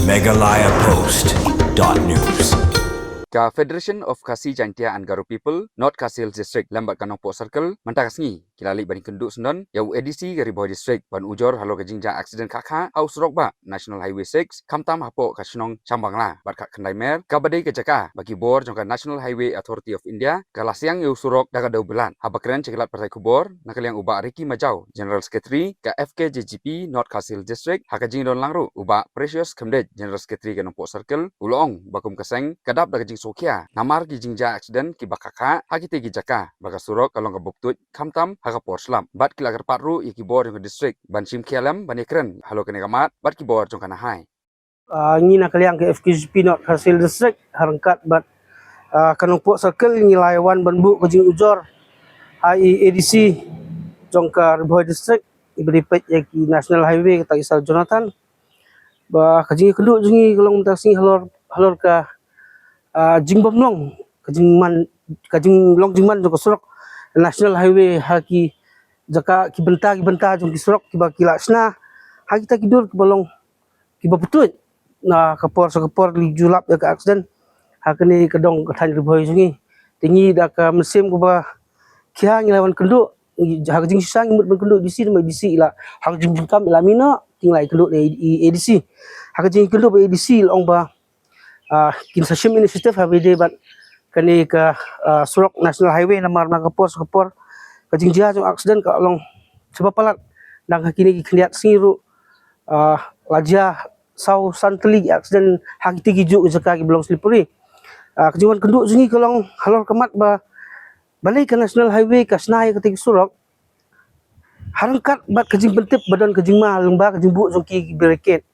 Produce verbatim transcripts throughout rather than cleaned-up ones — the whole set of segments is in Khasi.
Meghalaya Post dot news. Ka Federation of Khasi Jaintia and Garo People, North Khasi Hills District, lem bad ka Nongpoh Circle, mynta ka sngi ki la leit ban ïakynduh syndon ïa u A D C ka Ri Bhoi District ban ujor halor ka jingjia accident khah khah ha u surok bah National Highway six, khamtam hapoh ka shnong Shambangla bad Khahkhyndai Mer, kaba dei ka jaka ba ki bor jong ka National Highway Authority of India ka la siang ïa u surok da ka dewbilat. Haba kren sha ki lad pathai khubor na ka liang u Bah Ricky Majaw, General Secretary ka F K J G P North Khasi Hills District, ha ka jingdon lang ruh u Bah Precious Khymdeit, General Secretary ka Nongpoh Circle, u la ong ba kum ka seng ka dap da ka jingsngewkhia namar ki jingjia accident kiba khah khah ha kitei ki jaka ba ka surok ka long kaba btuid khamtam ha ka por slap. Bad ki la kyrpad ruh ïa ki bor jong ka district ban shim khia lem ban ïakren halor kane ka mat bad ki bor jong ka Nahai. Ah, ngi na ka liang ka F K J P North Khasi Hills District, ha ryngkat bad, ah, ka Nongpoh Circle, ngi la ïa wan ban buh ka jingujor ha i A D C jong ka Ri Bhoi District iba dei peit ïa ki National Highway, kata i Sir Jonathan. Ba ka jingïakynduh jong ngi ka long mynta ka sngi halor, halor ka, ah, jingbymlong, ka jingman, ka jinglong jingman jong ka surok National Highway ha ki jaka, ki bynta, ki bynta jong ki surok kiba ki la shna ha kita ki dur kiba long kiba btuid. Na ka por sha ka por ki ju lap ïa ka accident ha kane ka dong ka thaiñ Ri Bhoi jong ngi. Te ngi da ka mynsiem kaba khia ngi la wan kynduh, ha ka jingshisha ngi mut ban kynduh A D C, namar A D C i la ha ka jingkam i la mih noh, te ngi la ïakynduh ne i A D C. Ha ka jingkynduh bad A D C i la ong ba, ah, kin sa shim initiative haba ïadei bad kane ka, ah, surok National Highway, namar na ka por sha ka por ka jingjia jong accident ka long shaba palat. Dang ha kine ki khyndiat sngi ruh, ah, la jia saw san tylli ki accident ha kitei ki juh ki jaka kiba long slippery. Ah, ka jingwan kynduh jong ngi ka long halor ka mat ba balei ka National Highway ka shna ïa katei ka surok ha ryngkat bad ka jingpyntip ba don ka jingma lyngba ka jingbuh jong ki, ki barricade.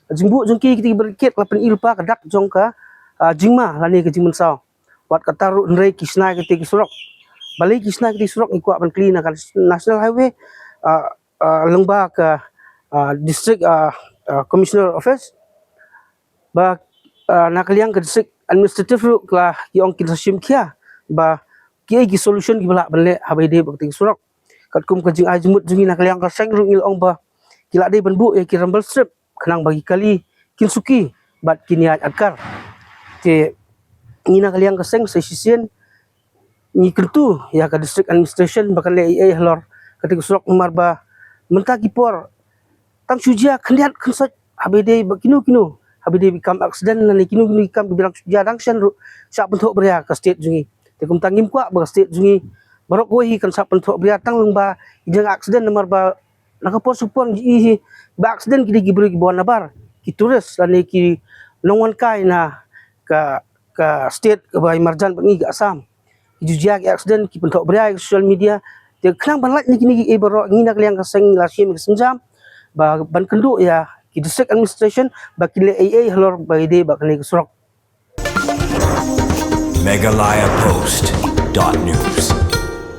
Ka jingbuh jong ki, ki barricade ka la pyni lypa ka dak jong ka, ah, jingma lane ka jingmynsaw. Wat kata ruh hynrei ki shna ïa katei ka surok. Balei ki shna ïa katei ka surok ngi kwah ban kylli na ka National Highway, ah, ah, lyngba ka, ah, District, ah, ah, Commissioner Office. Ba, ah, na ka liang ka District Administrative ruh ka la ong kin sa shim khia ba kiei ki solution kiba lah ban leh haba ïadei bad katei ka surok. Katkum ka jingai jingmut jong ngi na ka liang ka seng ruh ngi la ong ba ki la dei ban buh ïa ki rumble strip khnang ba ki kali kin suki bad kin ïaid atkar. Te ngi na ka liang ka seng sa shisien ngi kyntu ïa ka District Administration ba kan leh ei ei halor katei ka surok, namar ba mynta ki por tang shu jia khyndiat khynsoit haba ïadei bad kino kino, haba ïadei bad ki kam accident lane kino kino ki kam kiba dang shu jia dang shen ruh shah pynthoh bria ka state jong ngi. Te kumta ngim kwah ba ka state jong ngi baroh kawei hi kan shah pynthoh bria tang lyngba ki jingaccident, namar ba na ka por sha ka por ngi ïohi hi ba accident ki dei ki briew kiba wan nabar, ki tourist lane ki nongwan kai na ka, ka state kaba marjan bad ngi ka Assam. Ki ju jia ki accident ki pynthoh bria ha social media. Te khnang ban lait na kine kiei baroh ngi na ka liang ka seng ngi la shim ka sienjam ba ban kynduh ïa ki District Administration ba kin leh ei ei halor ba ïadei bad kane ka surok. Meghalaya Post dot news.